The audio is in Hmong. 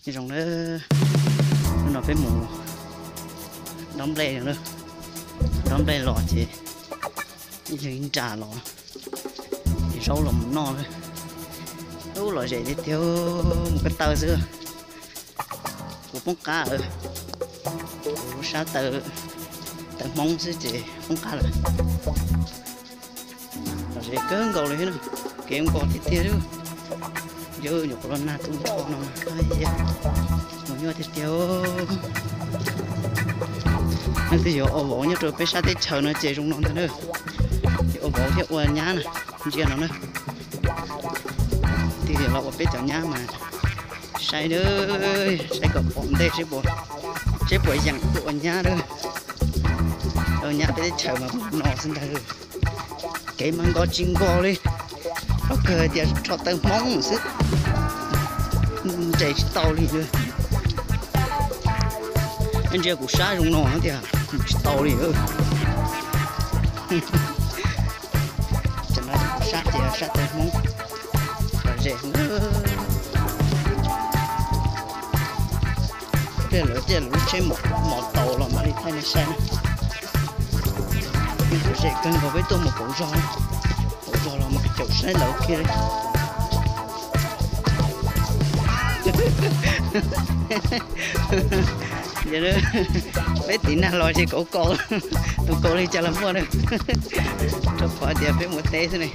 Zoo na, hnub no peb mus dob nplej no, dob nplej los ces ib leeg ib nra los, zaub los mus noj lawm. Ub, lom zem tiag tiag, mus ko taw xwb. Kuv poob qab, kuv sab taw, taw Hmoob xwb ces poob qab lawm. Lom zem kawg nkaus li thiab na, kev nkos tiag tiag li. Yawg nyuam qhuav los nag tu nrho no, mus nyuaj tiag tiag. Leej twg yuav ua vauv nyob rau peb sab teb chaws no ces zoo no ntag na. Yuav ua vauv thiab ua nyab na, ntsia no na. Tig los ua peb cov nyab mas saib, saib kom pom ntej seb puas yeem tuaj ua nyab lawm. Ua nyab peb teb chaws mas no xwb ntag. Kev mas nkos tsis nkos li, txhob kawg tias rho taw Hmoob xwb, nres tsis tau li. Ntsia kuv sab zoo no tias mus tsis tau li. Tam no kuv sab tias sab taw Hmoob, lom zem. Tej lawv, tej lawv lub tsheb mos taus los mam li thaij nej saib na. Lom zem kawg nkaus, peb tuaj mus pauv zog, pauv zog los mas caum saib lawv kiag li. Peb tiv nag los ces kauv kaus, tus kaus li cas los muaj na. Rau qhov tias peb mus teb xwb ne.